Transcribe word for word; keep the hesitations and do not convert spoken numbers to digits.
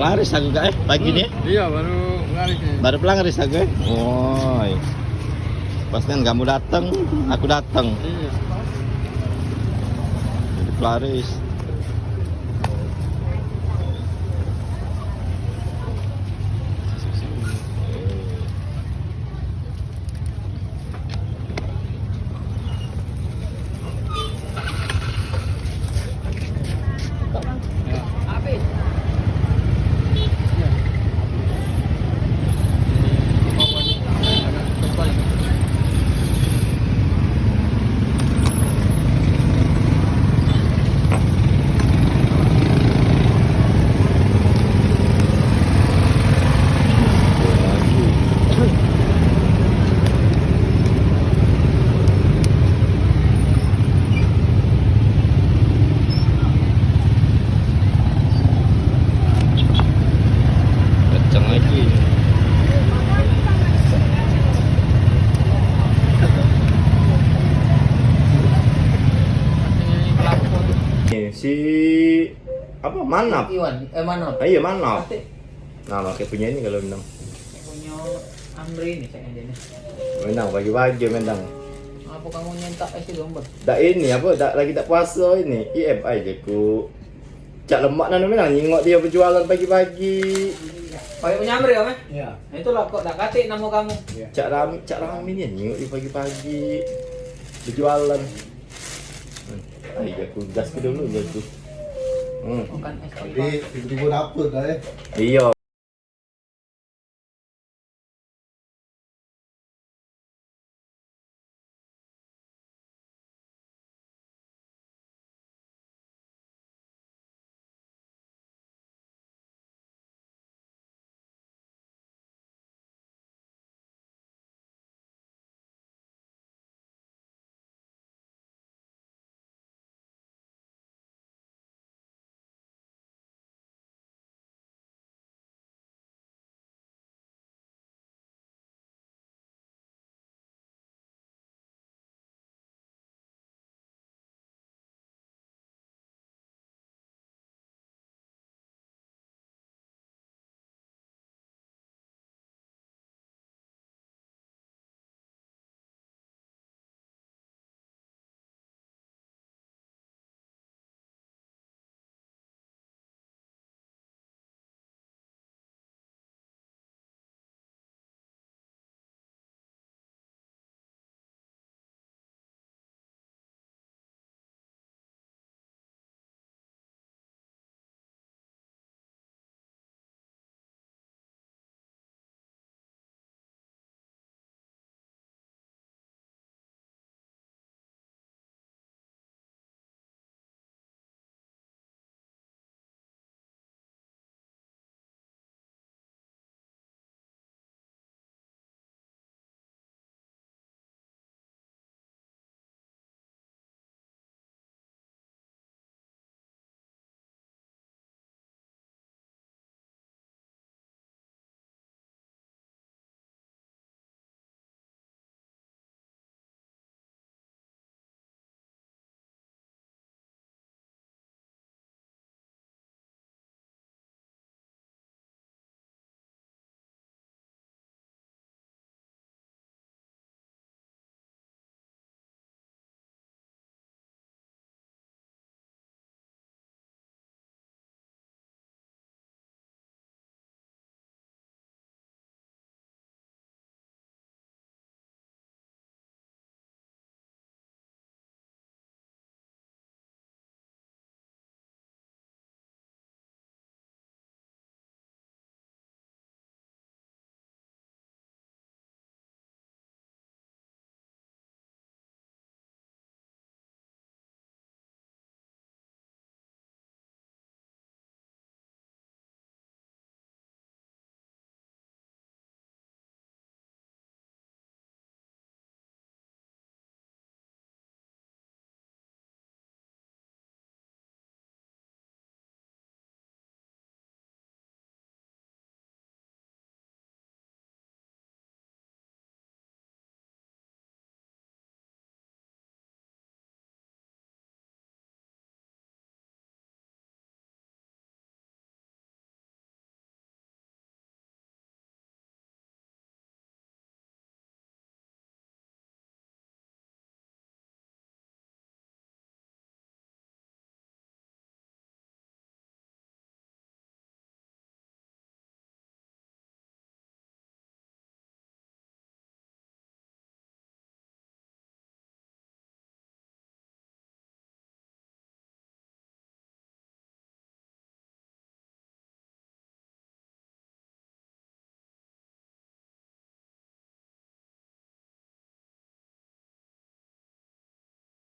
Laris aku, Kak, eh, pagi ni. Iya, baru laris ni. Baru pelaris aku, eh. Woi. Pas kan kamu dateng, aku dateng. Iya. Jadi pelaris. Kenceng lagi. Ni si apa, Manap? Iwan, eh, Manap. Ah, iya, Manap. Pasti. Nah, pakai punya ini kalau minum. Punya Amri ni, cak dia ni. Minum pagi-pagi, minum. Apa kamu nyentak es domba? Dak ini apa, dak, lagi dak puasa ini. I M aja ku. Cak lemak nano minum, nyingok dia berjualan pagi-pagi. Pakai punya Amri, kamu? Iya. Nah, itulah kok dak katik nama kamu. Iya. Cak ram, cak rame ni nyingok dia pagi-pagi. Berjualan. Hmm. Ai, aku gas ke dulu je tu. Hmm. Makan es. Tapi tiba-tiba dapet dah, eh. Iya.